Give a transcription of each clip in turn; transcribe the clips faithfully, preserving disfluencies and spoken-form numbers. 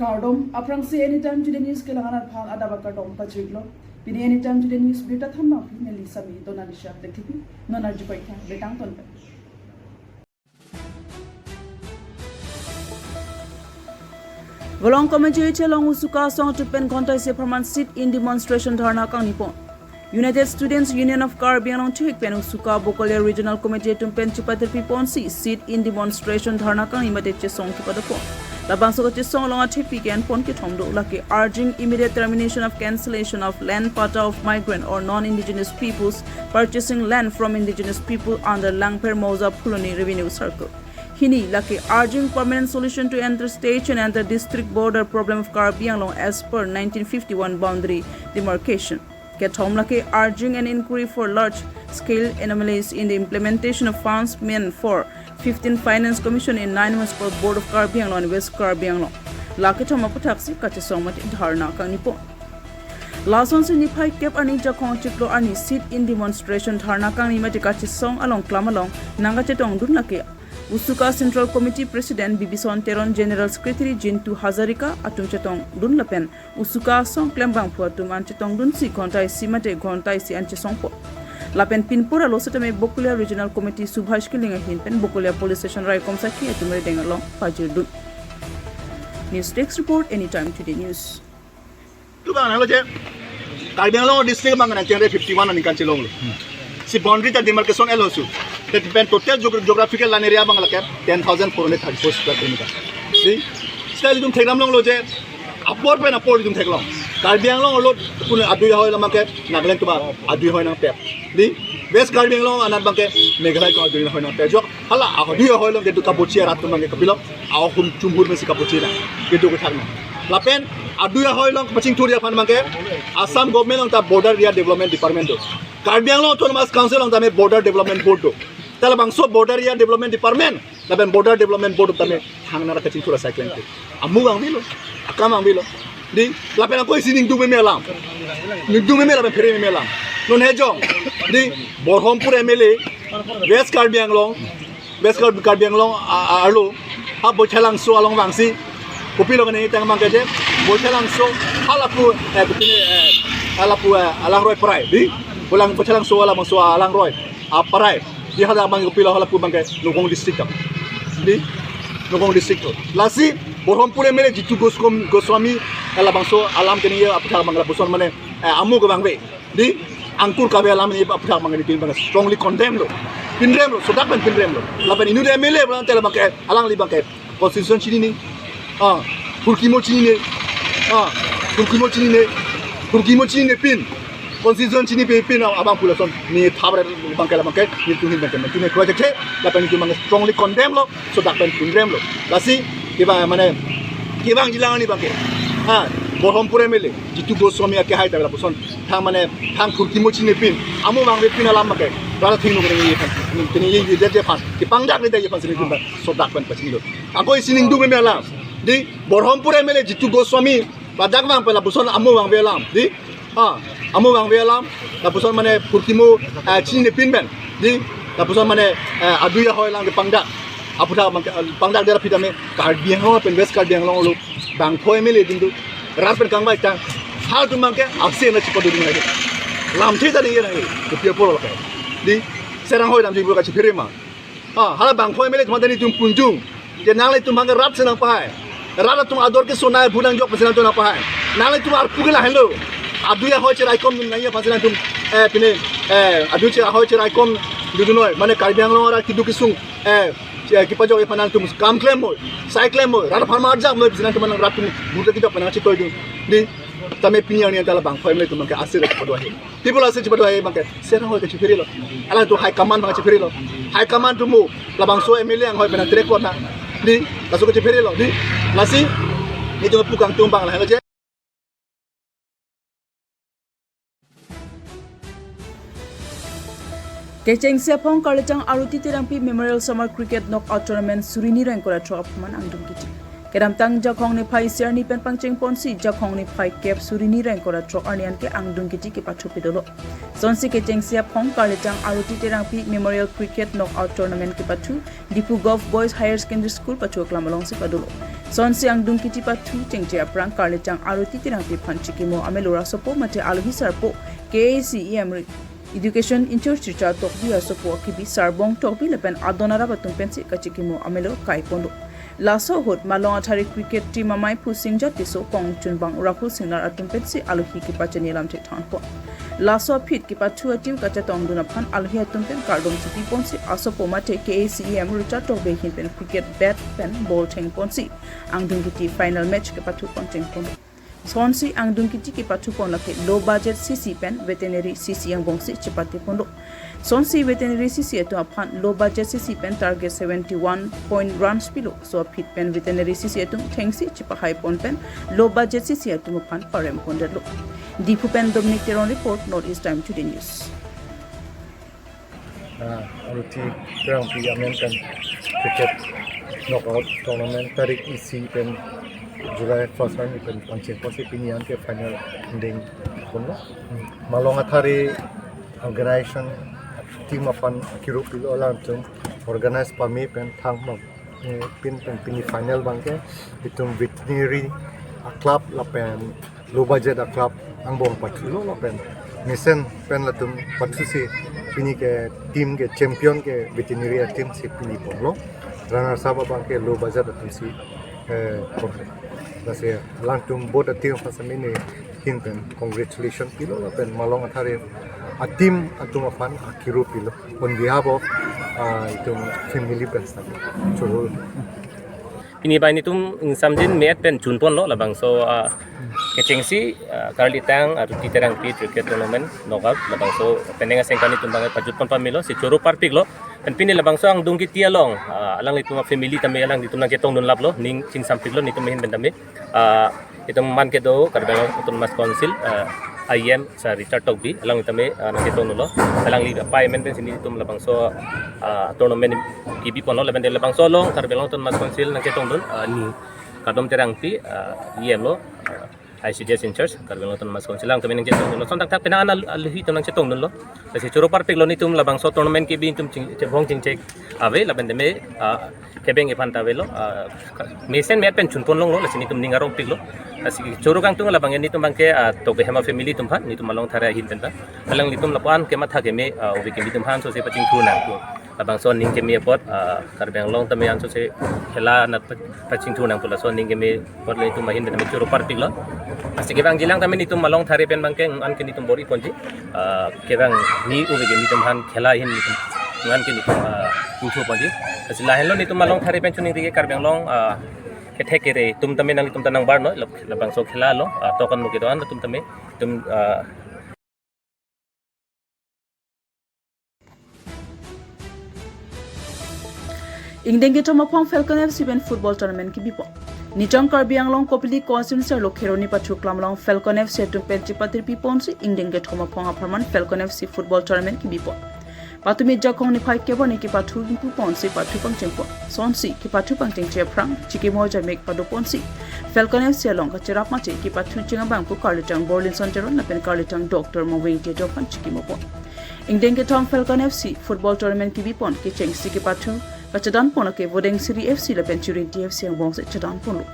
Kardom, aphrangsi Anytime Today News kelang-an aphan adap akardom pajirlo. Pini Anytime Today News birta thanbang pini neli Sami Donalisha Lekhipi, non arju paitha, betang ton pen. Volongkom J H A along Usuka asong atum pen ghonta isi apharman sit-in demonstration dharna kangni pon. United Students Union of Karbi Anglong thik pen Usuka Bokolia Regional Committee atum pen chipatir pi ponsi sit-in demonstration dharna kangni mate chesong kipado pon. Labangso kachesong along athepi ke-en pon kethom do, lake urging immediate termination of cancellation of land patta of migrant or non-indigenous peoples purchasing land from indigenous people under Langpher Mouza Phuloni Revenue Circle. Hini, lake urging permanent solution to inter-state and inter-district border problem of Karbi Anglong as per nineteen fifty-one boundary demarcation. Kethom, lake urging an inquiry for large scale anomalies in the implementation of funds meant for fifteen Finance Commission in nine months for Board of Karbi Anglong and West Karbi Anglong. Lake kethom aputhaksi kachesong mate dharna kangni pon. Lasonsi niphai kep arni Jakhong chiklo arni sit-in demonstration dharna kangni mate kachesong along klam along nangkachetongdun lake Usuka Central Committee President Bibison Teron, General Secretary Jintu Hazarika atum chetongdun lapen Usuka asong klembangphu atum an chetongdunsi ghonta isi mate ghonta isi an chesong pon. Lapen pinpur alo setame Bokolia Regional Committee Subhash Killing ahin pen Bokolia Police Station raikom sakhi atum redeng along pajirdun. News Desk Report, Anytime Today News. Tu bang nanglo je, Karbi Anglong district bang nang tengre fifty-one aningkan chelonglo. Si boundary ta demarcation elo su. Te pen total geog-, geographical land area bang lake ten thousand four hundred thirty-four square kilometer. Di, style itum thekdam longlo je, apor pen apor itum theklong. Karbi Anglong along pun adui ahoi alam ke Nagaland atum adui ahoi nangpet. Di, West Karbi Anglong anat bang ke Meghalaya atum adui ahoi nangpet. Jok hala adui ahoi along kedo kabuchi arat atum bang ke kapilo, ahum chumhur mesi kabuchi na. Kedo kethak na. Lapen adui ahoi along pachingthurji aphan bang ke Assam government along ta Border Area Development Department do. Karbi Anglong Autonomous Council along tame Border Development Board do. Ta labangso Border Area Development Department lapen Border Development Board tame thang nara kachingthur asai klem ke. Amu vangvelo, akam vangvelo. Di, lapen ako isi ningduk meme alam. Ningduk meme lapen phere meme alam. Non he jong. Di, Borhampur M L A, West Karbi Anglong, West Karbi, Karbi Anglong a, a, arlo, ha Boithalangso along vangsi, kopilo kene tang mang keje, Boithalangso, ha lapu, eh, kopine, eh, ha lapu, eh, Alangroi Parai, di, Bolang Boithalangso labangso Alangroi, a Parai, di hala mang kopilo ha lapu bang ke Nagaon district kam. Di, Nagaon district to. Lasi, Borhampur M L A Jitu Goswam-, Goswami, eh, labangso alam kene ye aphuthak bang lapuson mane, eh, amu ke vangve. Di, angkur kave alam ni aphuthak bang nitin bang strongly condemn lo. Pinrem lo, sodak pen pinrem lo. Lapen inut M L A bang tela bang ke alangli bang ke constitution chinine. Ah, phurkimo chinine. Ah, phurkimo chinine. Phurkimo chinine pin. Constitution chini pe pin abang pulason ni thabre bang ke la bang ke ni tuhin bang ke ni tuhin kua jekhe lapen nitin bang strongly condemn lo. Sodak pen pinrem lo. Lasi, kevang mane, kevangji lang ani bang ke. Ha, Borhampur M L A, Jitu Goswami ake hai ta lapuson. Thang mane, thang phurkimo chinine pin. Amu vangve pin alam bang ke. Rara thing no kene ye phan. Kene ye ye je phan. Kepangdak ni je phan sini pin bang. Sodak pen pachini lo. Ako isi ningduk meme alam. Di, Borhampur M L A Jitu Goswami, ladak vang pen lapuson amu vangve alam. Di, ha, amu vangve alam, lapuson mane phurkimo, eh, chinine pin pen. Di, lapuson mane, eh, adui ahoi alam kepangdak. Aphuthak bang ke, eh, pangdak dera phi tame Karbi Anglong pen West Karbi Anglong lo bangphoi M L A ding do. Rat pen kangvai tang. Halatum bang ke aksi na chipadu ding lagi. Lamthe ta ding lagi. Kopi apor lo ke. Di, Serang hoi damji bro kachiphere ma. Ha, hala bangphoi M L A atum ta nitum punjung. Je nanglitum bang ke rat si nangpahai. Rat atum ador kesonai bhut nangjok pensi nangtum nangpahai. Nanglitum arpu ke lahenlo. Adui ahoi cheraikom nangji aphansi nangtum, eh, pine, eh, adui che ahoi cheraikom dudunoi. Mane Karbi Anglong arat keduk kesung, eh, che kepajokji aphan nangtum kam klem moi, sai klem moi, rat aphan marjak moi, pensi nangtum nang rat atum bhut kejok pen nangchetoidun. Di, tame pini arni ta la bangphoi M L A atum bang ke asil padu ahe. Tibula si chipadu hai bang ke, Serang hoi kachiphere lo. Alangtum high command bang chiphere lo. High command atum mo, labangso M L A anghoi pen trek kona. Di, laso kachiphere lo, di, lasi, nitum pu kangtung bang lahenlo je. Kechengsi aphong Karlechang Aruti Terangpi Memorial Summer Cricket Knockout Tournament suri ni ra ingkoi ra throk apharman angdung kiti. Kedamtang Jakhong niphai isi arni pen pangcheng ponsi Jakhong niphai kep suri ni ra ingkoi ra throk arni anke angdung kiti kepathu pidolo. Lasonsi kechengsi aphong Karlechang Aruti Terangpi Memorial Cricket Knockout Tournament kepathu Diphu Govt Boys Higher Secondary School pathu aklam alongsi padolo. Sonsi angdung kiti pathu chengche aphrang Karlitang Aruti Terangpi aphan chikimo amelo asopo mate alohi sarpo K A A C E M Education in-charge Richard Tokbi asopo akibi Sarbong Tokbi lapen adon arap atum pensi kachikimo amelo kaiponlo. Laso ahut Malong Athare cricket team amei Phusing Jatiso, kongchunbang Rahul Singnar atum pensi alohi kepachini alamthe thanpon. Laso aphi kepathu a-team kachetongdun aphan alohi atum pen kardom chipiponsi asopo mate K A A C E M Richard Tokbi ahin pen cricket bat pen ball thengponsi angdung kiti final match kepathu pangchengpon. Sonsi angdung kiti kepathupon lake low budget C C pen veterinary C C angbongsi chepatiponlo. Sonsi veterinary C C atum aphan low budget C C pen target seventy-one point runs pilo. So aphi pen veterinary C C atum thengsi chepahaipon pen low budget C C atum aphan parempondetlo. Diphu pen Dominic Teron report, North East Time Today News. Ah, Aruti Terangpi amen pen cricket knockout tournament tarik isi pen July first arni pen pangchengponsi pini anke final dengponlo. Malong Athare organization team aphan akirup pilo, alangtum organize pame pen thang ma, eh, pin pen pini final abangke itum veterinary a-club lapen low budget a-club angbong pathulo lapen mesen pen latum pathusi pini ke team ke champion ke veterinary a-team si pini ponlo, runners up abangke low budget atum si, eh, ponlo. Lasi alangtum both a-team aphan sami ne ahin pen congratulation pilo lapen Malong Athare a-team atum aphan akirup pilo on behalf of, ah, itum family pen sami. Choro. Pini bai netum ingsamjin me-et pen chunponlo labangso, ah, kechengsi, ah, Karlitang Aruti Terangpi cricket tournament knockout labangso penang aseng kani netum abang pajutpon pamelo si choro parpiklo. Pen pini labangso angdung kiti along, ah, alanglitum a-family tame alanglitum nangchetongdun laplo, ning chingsampiklo netum ahin pen tame. Ah, itum man kedo Karbi Anglong Autonomous Council, ah, E M Sir Richard Tokbi, alangli tame, ah, nangchetongdunlo. Alangli apei amen pensi netum labangso, ah, tournament kebiponlo, lapen de labangso along Karbi Anglong Autonomous Council nangchetongdun, ah, ni Kadom Terangpi, ah, E M lo, ah, I C D S in-charge Karbi Anglong Autonomous Council, alangtum nangchetongdunlo. Sontak thak penang an al-, alohi atum nangchetongdunlo. Lasi choro parpiklo netum labangso tournament kebi netum ching-, chebong chingchek ave lapen tame, ah, kebeng iphan ta avelo, ah, ka-, mesen me-et pen chunpon longlo, lasi netum ning arongpiklo. Lasi choro kangtung labang netum abangke, ah, Tokbi Hema family atum aphan, netum Malong Athare ahin pen ta. Alanglitum lapu-an kematha keme, ah, ove keme atum aphan sose pachingthur nangpo. Labangso aning keme apot, ah, Karbi Anglong tame an sose khela nat pa-, pachingthur nangpo, laso aning keme apot le netum ahin pen tame choro parpiklo. Lasi kevangjilang tame netum Malong Athare pen abangke anke netum bor-iponji. Ah, kevang ni ove keme atum aphan khela ahin netum anke netum, ah, ingthuponji. Lasi lahenlo netum Malong Athare pen choningri ke Karbi Anglong, ah, kethek kere atum tame nanglitum ta nangbarno, lab-, labangso khela lo, ah, tokan mo kedo-an atum tame, atum, ah, Ingdeng kethom aphong Falcon F C pen football tournament kebipon. Nijang Karbi Anglong Kopili constituency arlo Kheroni pathu klam along Falcon F C atum pen chepatirpiponsi ingdeng kethom aphong apharman Falcon F C football tournament kebipon. Patumi jakong niphai kep arni kepathu ingpuponsi pathu pangchengpon. Sonsi kepathu pangchengche aphrang chikimo jamek padoponsi Falcon F C along kacherap mate kepathu cheng abang pu Karlitang Borlinson Teron lapen Karlitang Doctor Mawing Tedo aphan chikimopon. Ingdeng kethom Falcon F C football tournament kebipon kechengsi kepathu kachedanpon ake Vodengsiri F C lapen Chirinti F C angbongsi chedanponlo.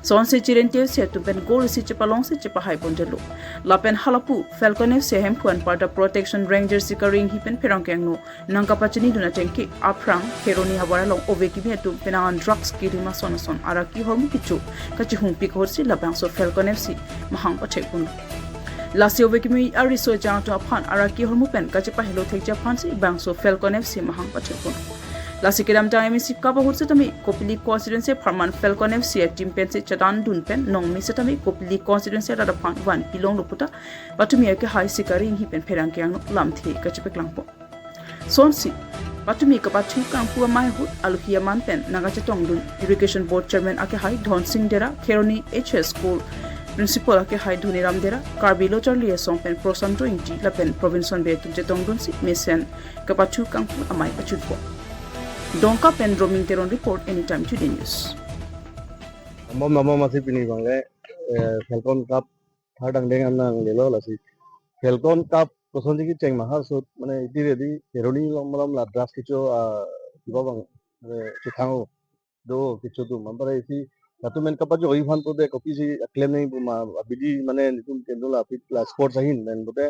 Sonsi Chirinti F C atum pen goal isi chepalongsi chepahaipondetlo. Lapen halapu Falcon F C ahemphu anparta Protection Ranger Sikari Enghi pen pherangke angno nangkapachinidun atengke aphrang Kheroni havar along ove kimi atum penang an drugs kiri ma son son araki hormu kecho kachihungpik ahutsi labangso Falcon F C mahang pathekpon. Lasi ove kimi ariso jang atum aphan araki hormu pen kachepahelo thekji aphansi bangso Falcon F C mahang pathekpon. Lasi kedamtang M A C kap ahut setame Kopili constituency apharman Falcon F C a-team pensi chedandun pen nongmi setame Kopili constituency arat aphan vanpilonglo puta patumi akehai Sikari Enghi pen pherangke angno lamthe kachepaklangpon. Sonsi patumi kepathu kangpu amei ahut alohi aman pen nangkachetongdun Irrigation Board Chairman akehai Dhonsing Dera, Kheroni H S School Principal akehai Dhoniram Dera, Karbi Lo Charli Asong pen Prosanto Ingti lapen Provinson Bey atum chetongdunsi mesen kepathu kangpu amei pachutpon. Dongka pen Roming Teron report, Anytime Today News. Ambom namo masi pini abang le, eh, Falcon Cup thar dangdeng an nanglelo lasi. Falcon Cup kosonsi kecheng ma harsut, mane iti ready, Kheroni along malom la drugs kecho, ah, kiba abang, mane chethang-o do kecho atum. Anpar isi Latum pen kapajok-i aphan pute kopisi aklem nangji pu ma abidi mane netum kendula aphi la sports ahin pen pute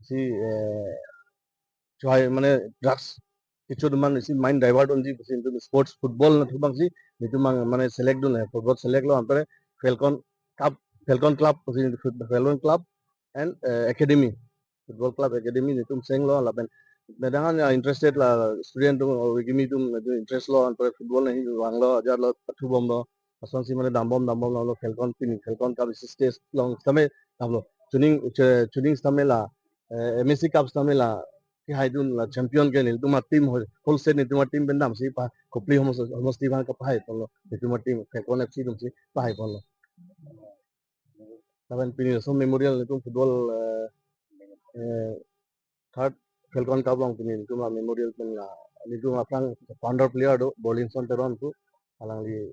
si, eh, choi mane drugs kecho atum aphan si mind divert unji pusi netum sports football nathu abang si netum abang mane select dun he, football select lo anpare Falcon Cup, Falcon Club pusi Falcon Club and, eh, Academy, Football Club Academy netum chenglo lapen medang an ya interested la student atum, o kimi atum netum interest lo anpare football nangji vanglo ajar lo pathu bomlo. Asonsi mane dambom dambom lo Falcon pini Falcon Cup isi stage along sitame damlo. Chuning, che-, chuning sitame la, eh, M S C Cup sitame la kehai dun la champion ke nelitum ateam ho-, whole state netum ateam pen damsi pa Kopili homos-, homosti aphan kapahai ponlo. Netum ateam Falcon F C atum si pahai ponlo. Lapen pini laso memorial netum football, eh, eh, third Falcon Cup along pini netum amemorial pen la netum aphrang founder player do Berlinson Teron pu, alangli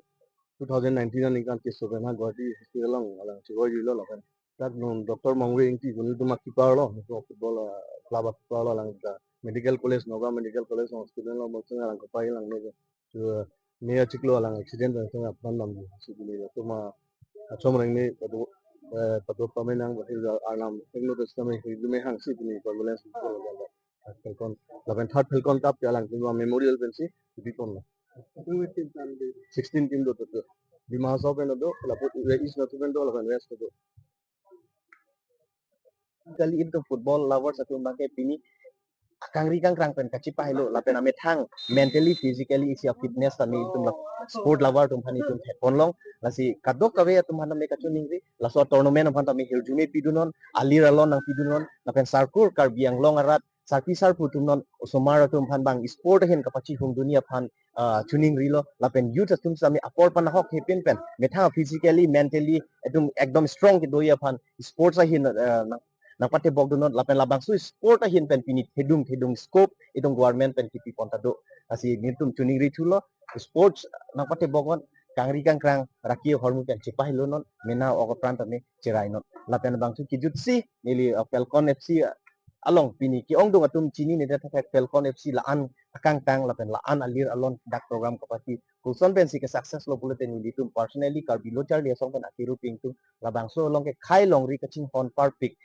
two thousand nineteen aningkan keso pen ha Guwahati Festival along alang chikoi juilo lapen dak non Doctor Mongve Ingti pu netum akeeper lo, netum football, eh, club akeeper lo, alang ta medical college, Nagaon Medical College along student lo, bangso alang kapai lang no. Chu, me achiklo alang accident pen sanga pran dam si pini latum achom reng me padu, eh, padu pame nang bahir arnam tekno tes kami hidup me hang si pini ambulance ko lo. Falcon, lapen third Falcon Cup ke alang pen memorial pen si di ponlo. Sixteen team do to. Dima Hasao pen do, lapu East Natu pen do, lapen West do. Kali itum football lovers atum abangke pini kangri kangkrang pen kachipahailo lapen amethang mentally, physically isi a-fitness tame itum la sport lover atum aphan itum thek ponlong. Lasi kadokave atum aphan tame kachiningri, laso tournament aphan tame hirjume pidunon, alir alon nangpidunon lapen sarkur Karbi Anglong arat sarpi sarpo atum non osomar atum aphan bang sport ahin kapachihung dunji aphan, ah, chiningrilo lapen youth atum sitame apor pen ahok hepin pen methang physically, mentally itum ekdom strong kedoji aphan sports ahin, ah, nang, nangpatebok dunon lapen labangso sport ahin pen pini thedung thedung scope itum government pen kipi pon ta do. Lasi netum chiningri thulo, sports nangpatebok non, kangri kangkrang raki ahormu pen chipahailo non, mena ok apran tame cherainon. Lapen labangso kijutsi neli, ah, Falcon F C along pini ke-ongdung atum chinine det thek Falcon F C la-an akangtang lapen la-an alir alon dak program kapati. Koson pensi ke-success lo pulote nelitum personally Karbi Lo Charli Asong pen akiru pingtung labangso along ke khei longri kachinghon parpik,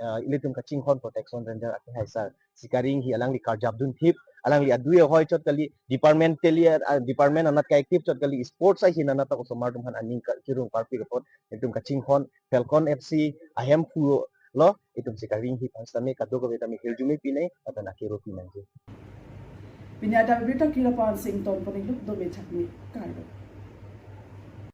ah, ilitum kachinghon protection ranger akehai sar Sikari Enghi alangli karjap dunthip, alangli adui ahoi chot kali, department kali, ah, department anat ka-active chot kali, sports ahin anat ta osomar atum aphan aning ka-, kirung parpik apot itum kachinghon Falcon F C ahemphu lo, itum Sikari Enghi aphan sitame kadokave tame hirjume pinei lapen akiru pinangji. Pini adap abirta kira pan sing ton paning luk do me chak me kaido.